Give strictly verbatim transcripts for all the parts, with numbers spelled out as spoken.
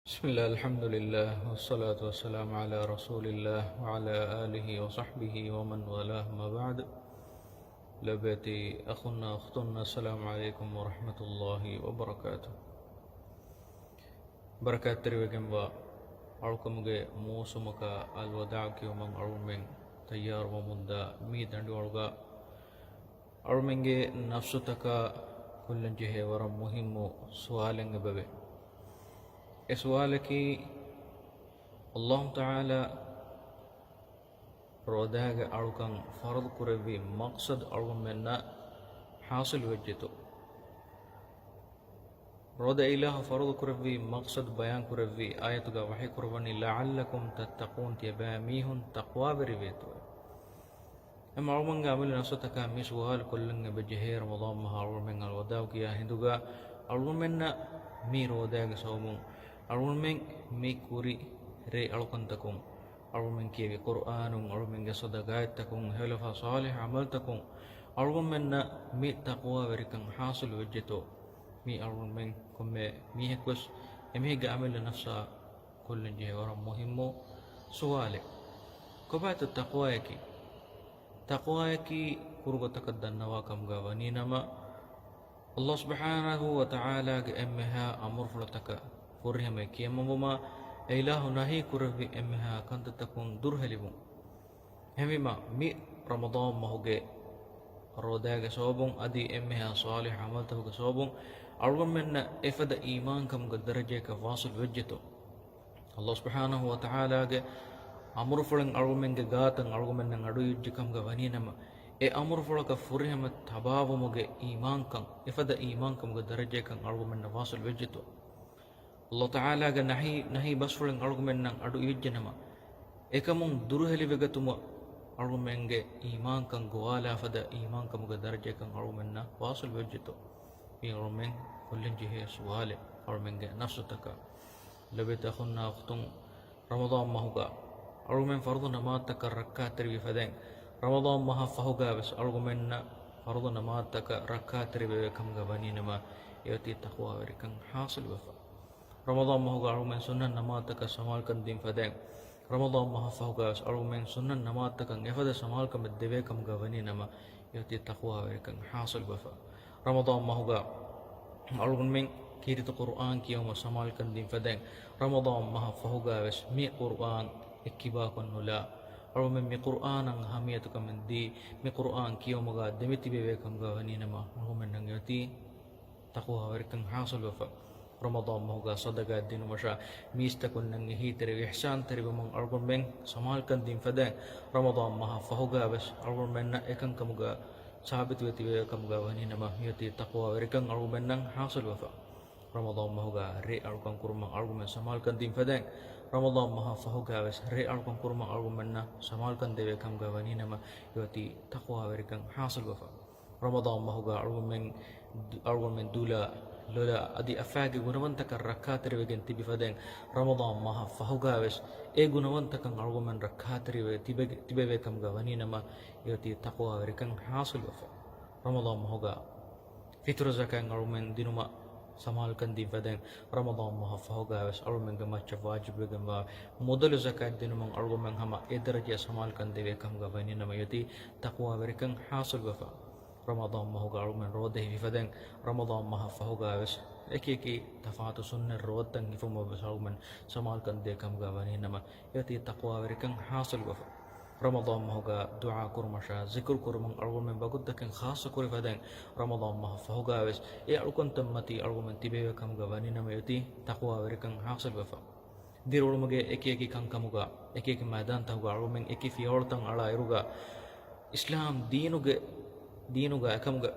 بسم الله، الحمد لله، والصلاة والسلام على رسول الله وعلى آله وصحبه ومن والاه، أما بعد. ލޮބުވެތި އަޚުންނާ އުޚްތުން، السلام عليكم ورحمة الله وبركاته. ބަރަކާތްތެރިވެގެންވާ އަޅުކަމުގެ މޫސުމަކަށް އަލްވަދާޢު ކިޔުމަށް އަޅުމެން ތައްޔާރުވަމުންދާ މި ދަނޑިވަޅުގަ އަޅުމެންގެ ނަފްސުތަކާ ކޮށްލަން ޖެހޭ ވަރަށް މުހިއްމު ސުވާލެއް އެބަވޭ. އެ ސުވާލަކީ، އައްލާހު ތަޢާލާ ރޯދާގެ އަޅުކަން ފަރުޟު ކުރެއްވި މަޤްޞަދު އަޅުގަނޑުމެންނަށް ޙާޞިލު ވެއްޖެތޯ؟ ރޯދަ އިލާހު ފަރުޟު ކުރެއްވި މަޤްޞަދު ބަޔާން ކުރެއްވި އާޔަތުގަ ވަޙީ ކުރައްވަނީ، لعلكم تتقون، ތިޔަބައިމީހުން ތަޤްވާވެރި ވޭތޯ. އެމަ އަޅުގަނޑުގެ އަމިއްލަ ނަފްސުތަކާ މި ސުވާލު ކޮށްލަން އެބަ ޖެހޭ، ރަމަޟާން މަހަށް އަޅުގަނޑުމެން އަލްވަދާޢު ކިޔާ ހިނދުގަ އަޅުގަނޑުމެންނަށް މި ރޯދާގެ ސަބަބުން އަޅުގަނޑުމެން މި ކުރި ރޭ އަޅުކަންތަކުން، އަޅުގަނޑުމެން ކިޔެވި ޤުރްއާނުން، އަޅުގަނޑުމެންގެ ޞަދަޤާތްތަކުން، ހެޔޮލަފާ ޞާލިޙު ޢަމަލުތަކުން އަޅުގަނޑުމެންނަށް މި ތަޤްވާވެރިކަން ޙާޞިލު ވެއްޖެތޯ؟ މީ އަޅުގަނޑުމެން ކޮންމެ މީހަކުވެސް އެމީހެއްގެ އަމިއްލަ ނަފްސާ ކޮށްލަން ޖެހޭ ވަރަށް މުހިއްމު ސުވާލެއް. ކޮބާތޯ ތަޤްވާއަކީ؟ ތަޤްވާއަކީ ކުރު ގޮތަކަށް ދަންނަވާ ކަމުގަ ވަނީނަމަ، އައްލާހު ސުބްޙާނަހޫ ވަތަޢާލާގެ އެންމެހާ އަމުރުފުޅުތަކަށް ފުރިހަމައަށް ކިޔަމަންވުމާ، އެ އިލާހު ނަހީ ކުރެއްވި އެންމެހާ ކަންތައްތަކުން ދުރުހެލިވުން. އެހެންވީމާ، މި ރަމަޟާން މަހުގެ ރޯދާގެ ސަބަބުން އަދި އެންމެހާ ޞާލިޙު ޢަމަލުތަކުގެ ސަބަބުން އަޅުގަނޑުމެންނަށް އެފަދަ އީމާންކަމުގެ ދަރަޖަޔަކަށް ވާޞިލު ވެއްޖެތޯ؟ އައްލާހު ސުބްޙާނަހޫ ވަތަޢާލާގެ އަމުރުފުޅެއް އަޅުގަނޑުމެންގެ ގާތަށް އަޅުގަނޑުމެންނަށް އަޑުއިވިއްޖެ ކަމުގަ ވަނީނަމަ، އެ އަމުރުފުޅަކަށް ފުރިހަމަ ތަބާވުމުގެ އީމާންކަން، އެފަދަ އީމާންކަމުގެ ދަރަޖަޔަކަށް އަޅުގަނޑުމެންނަށް ވާޞިލު ވެއްޖެތޯ؟ އައްލާހު ތަޢާލާގެ ނަހީ، ނަހީ ބަސްފުޅެއް އަޅުގަނޑުމެންނަށް އަޑު އިވިއްޖެނަމަ، އެކަމުން ދުރުހެލިވެގަތުމަށް އަޅުގަނޑުމެންގެ އީމާންކަން ގޮވާލާ ފަދަ އީމާންކަމުގެ ދަރަޖަޔަކަށް އަޅުގަނޑުމެންނަށް ވާޞިލު ވެއްޖެތޯ؟ މީ އަޅުގަނޑުމެން ކޮށްލަން ޖެހޭ ސުވާލެއް އަޅުގަނޑުމެންގެ ނަފްސުތަކަށް. ލޮބުވެތި އަޚުންނާ އުޚްތުން، ރަމަޟާން މަހުގަ އަޅުގަނޑުމެން ފަރުޟު ނަމާދުތަކަށް ރައްކާތެރިވި ފަދައިން، ރަމަޟާން މަހަށް ފަހުގަވެސް އަޅުގަނޑުމެންނަށް ފަރުޟު ނަމާދުތަކަށް ރައްކާތެރިވެވޭ ކަމުގަ ވަނީނަމަ، އެއޮތީ ތަޤްވާވެރިކަން ޙާޞިލުވެފަ. ރަމަޟާން މަހުގަ އަޅުގަނޑުމެން ސުންނަތް ނަމާދުތަކަށް ސަމާލުކަން ދިން ފަދައިން، ރަމަޟާން މަހަށް ފަހުގަވެސް އަޅުގަނޑުމެން ސުންނަތް ނަމާދުތަކަށް އެފަދަ ސަމާލުކަމެއް ދެވޭ ކަމުގަ ވަނީނަމަ، އެއޮތީ ތަޤްވާވެރިކަން ޙާޞިލުވެފަ. ރަމަޟާން މަހުގަ އަޅުގަނޑުމެން ކީރިތި ޤުރުއާން ކިޔެވުމަށް ސަމާލުކަން ދިން ފަދައިން، ރަމަޟާން މަހަށް ފަހުގަވެސް މި ޤުރުއާން އެއްކިބާކޮށް ނުލާ، އަޅުގަނޑުމެން މި ޤުރުއާނަށް އަހައްމިޔަތުކަމެއް ދީ، މި ޤުރުއާން ކިޔެވުމުގަ ދެމިތިބެވޭ ކަމުގަ ވަނީނަމަ، އަޅުގަނޑުމެންނަށް އެއޮތީ ތަޤްވާވެރިކަން ޙާޞިލުވެފަ. ރަމަޟާން މަހުގަ ޞަދަޤާތް ދިނުމަށާ މީސްތަކުންނަށް އެހީތެރިވެ އިޙްސާންތެރިވުމަށް އަޅުގަނޑުމެން ސަމާލުކަން ދިން ފަދައިން، ރަމަޟާން މަހަށް ފަހުގަވެސް އަޅުގަނޑުމެންނަށް އެކަންކަމުގަ ސާބިތުވެ ތިބެވޭ ކަމުގަ ވަނީނަމަ، އެއޮތީ ތަޤްވާވެރިކަން އަޅުގަނޑުމެންނަށް ޙާޞިލުވެފަ. ރަމަޟާން މަހުގަ ރޭ އަޅުކަން ކުރުމަށް އަޅުގަނޑުމެން ސަމާލުކަން ދިން ފަދައިން، ރަމަޟާން މަހަށް ފަހުގަވެސް ރޭ އަޅުކަން ކުރުމަށް އަޅުގަނޑުމެންނަށް ސަމާލުކަން ދެވޭ ކަމުގަ ވަނީނަމަ، އެއޮތީ ތަޤްވާވެރިކަން ޙާޞިލުވެފަ. ރަމަޟާން މަހުގަ އަޅުގަނޑުމެން، އަޅުގަނޑުމެން ދުލާ، ލޮލާ، އަދި އަފާގެ ގުނަވަންތަކަށް ރައްކާތެރިވެގެން ތިބި ފަދައިން، ރަމަޟާން މަހަށް ފަހުގަވެސް އެ ގުނަވަންތަކަށް އަޅުގަނޑުމެން ރައްކާތެރިވެ ތިބެ، ތިބެވޭ ކަމުގަ ވަނީނަމަ، އެއޮތީ ތަޤްވާވެރިކަން ޙާޞިލުވެފަ. ރަމަޟާން މަހުގަ ފިތުރު ޒަކާތް އަޅުގަނޑުމެން ދިނުމަށް ސަމާލުކަން ދިން ފަދައިން، ރަމަޟާން މަހަށް ފަހުގަވެސް އަޅުގަނޑުމެންގެ މައްޗަށް ވާޖިބުވެގެންވާ މުދަލު ޒަކާތް ދިނުމަށް އަޅުގަނޑުމެން ހަމަ އެ ދަރަޖަޔަށް ސަމާލުކަން ދެވޭ ކަމުގަ ވަނީނަމަ، އެއޮތީ ތަޤްވާވެރިކަން ޙާޞިލުވެފަ. ރަމަޟާން މަހުގަ އަޅުގަނޑުމެން ރޯދަ ހިފި ފަދައިން، ރަމަޟާން މަހަށް ފަހުގަވެސް އެކި އެކި ތަފާތު ސުންނަތް ރޯދަތައް ހިފުމަށްވެސް އަޅުގަނޑުމެން ސަމާލުކަން ދޭ ކަމުގަ ވަނީނަމަ، އެއޮތީ ތަޤްވާވެރިކަން ޙާޞިލުވެފަ. ރަމަޟާން މަހުގަ ދުޢާ ކުރުމަށާ ޒިކުރު ކުރުމަށް އަޅުގަނޑުމެން ވަގުތުތަކެއް ޚާއްޞަ ކުރި ފަދައިން، ރަމަޟާން މަހަށް ފަހުގަވެސް އެ އަޅުކަންތައް މަތީ އަޅުގަނޑުމެން ތިބެވޭ ކަމުގަ ވަނީނަމަ، އެއޮތީ ތަޤްވާވެރިކަން ޙާޞިލުވެފަ. ދިރިއުޅުމުގެ އެކި އެކި ކަންކަމުގަ، އެކި އެކި މައިދާންތަކުގަ އަޅުގަނޑުމެން އެކި ފިޔަވަޅުތައް އަޅާ އިރުގަ، އިސްލާމް ދީނުގެ، ދީނުގަ އެކަމުގެ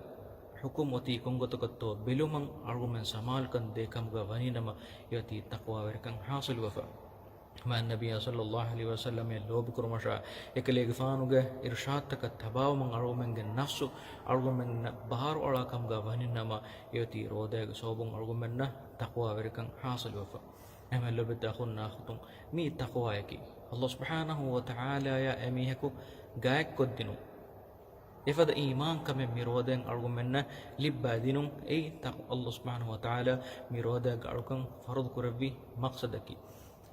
ޙުކުމް އޮތީ ކޮންގޮތަކަށްތޯ ބެލުމަށް އަޅުގަނޑުމެން ސަމާލުކަން ދޭ ކަމުގަ ވަނީނަމަ، އެއޮތީ ތަޤްވާވެރިކަން ޙާޞިލުވެފަ. މާތް ނަބިއްޔާ ޞައްލައްލާހު ޢަލައިހި ވަސައްލަމަށް ލޯބިކުރުމަށާ، އެކަލޭގެފާނުގެ އިރުޝާދުތަކަށް ތަބާވުމަށް އަޅުގަނޑުމެންގެ ނަފްސު އަޅުގަނޑުމެންނަށް ބަހާރުއަޅާ ކަމުގަ ވަނީނަމަ، އެއޮތީ ރޯދައިގެ ސަބަބުން އަޅުގަނޑުމެންނަށް ތަޤްވާވެރިކަން ޙާޞިލުވެފަ. އެހެން ލޮބުވެތި އަޚުންނާ އުޚްތުން، މީ ތަޤްވާއަކީ، އައްލާހު ސުބްޙާނަހޫ ވަތަޢާލާއާ އެމީހަކު ގާތްކޮށްދިނުން. އެފަދަ އީމާންކަމެއް މި ރޯދައިން އަޅުގަނޑުމެންނަށް ލިއްބައިދިނުން. އެއީ ތަ-، ﷲ ސުބްޙާނަހޫ ވަތަޢާލާ މި ރޯދައިގަ އަޅުކަން ފަރުޟު ކުރެއްވި މަޤްޞަދަކީ.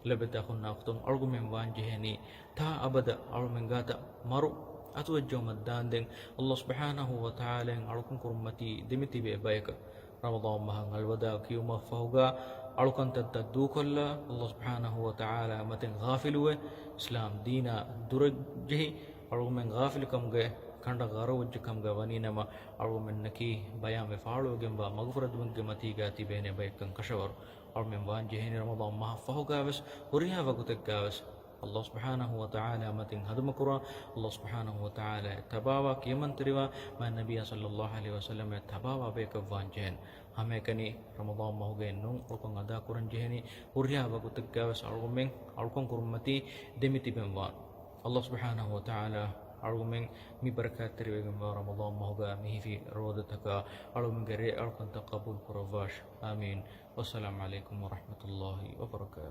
ލޮބުވެތި އަޚުންނާ އުޚްތުން، އަޅުގަނޑުމެން ވާން ޖެހޭނީ ތާ އަބަދަށް އަޅުމެން ގާތަށް މަރު އަތުވެއްޖައުމަށް ދާންދެން ﷲ ސުބްޙާނަހޫ ވަތަޢާލާއިން އަޅުކަން ކުރުމަތީ ދެމިތިބޭ ބަޔަކަށް. ރަމަޟާން މަހަށް އަލްވަދާޢު ކިޔުމަށްފަހުގަ އަޅުކަންތައްތައް ދޫކޮށްލާ، ﷲ ސުބްޙާނަހޫ ވަތަޢާލާ މަތިން ޣާފިލުވެ، އިސްލާމް ދީނާ ދުރަށްޖެހި، އަޅުގަނޑުމެން ޣާފިލުކަމުގެ ކަނޑަށް ޣަރަވެއްޖެ ކަމުގަ ވަނީނަމަ، އަޅުގަނޑުމެންނަކީ ބަޔާންވެ ފާޅުވެގެންވާ މަގުފުރެދުމެއްގެ މަތީގަ ތިބޭނެ ބަޔެއްކަން ކަށަވަރު. އަޅުމެން ވާން ޖެހޭނީ ރަމަޟާން މަހަށް ފަހުގަވެސް ހުރިހާ ވަގުތެއްގަވެސް ﷲ ސުބްޙާނަހޫ ވަތަޢާލާ މަތިން ޚިދުމަތް ކުރާ، ﷲ ސުބްޙާނަހޫ ވަތަޢާލާ އެ ތަބާވާ ކިޔަމަންތެރިވާ، މާތް ނަބިއްޔާ ޞައްލައްލާހު ޢަލައިހި ވަސައްލަމަ އެ ތަބާވާ ބަޔަކަށް ވާން ޖެހޭނެ. ހަމައެކަނި ރަމަޟާން މަހުގައި ނޫން އަޅުކަން އަދާކުރަން ޖެހެނީ، ހުރިހާ ވަގުތެއްގަވެސް އަޅުގަނޑުމެން އަޅުކަން ކުރުމަތީ ދެމިތިބެންވާން. ﷲ ސުބްޙާނަހޫ ވަތަޢާލާ އަޅުގަނޑުމެން މި ބަރަކާތްތެރިވެގެންވާ ރަމަޟާން މަހުގަ މިހިފި ރޯދަތަކާ އަޅުގަނޑުމެންގެ ރޭ އަޅުކަންތައް ޤަބޫލު ކުރައްވާށި. އާމީން. ވައްސަލާމް ޢަލައިކުމް ވަރަޙްމަތުﷲ ވަބަރަކާތުހު.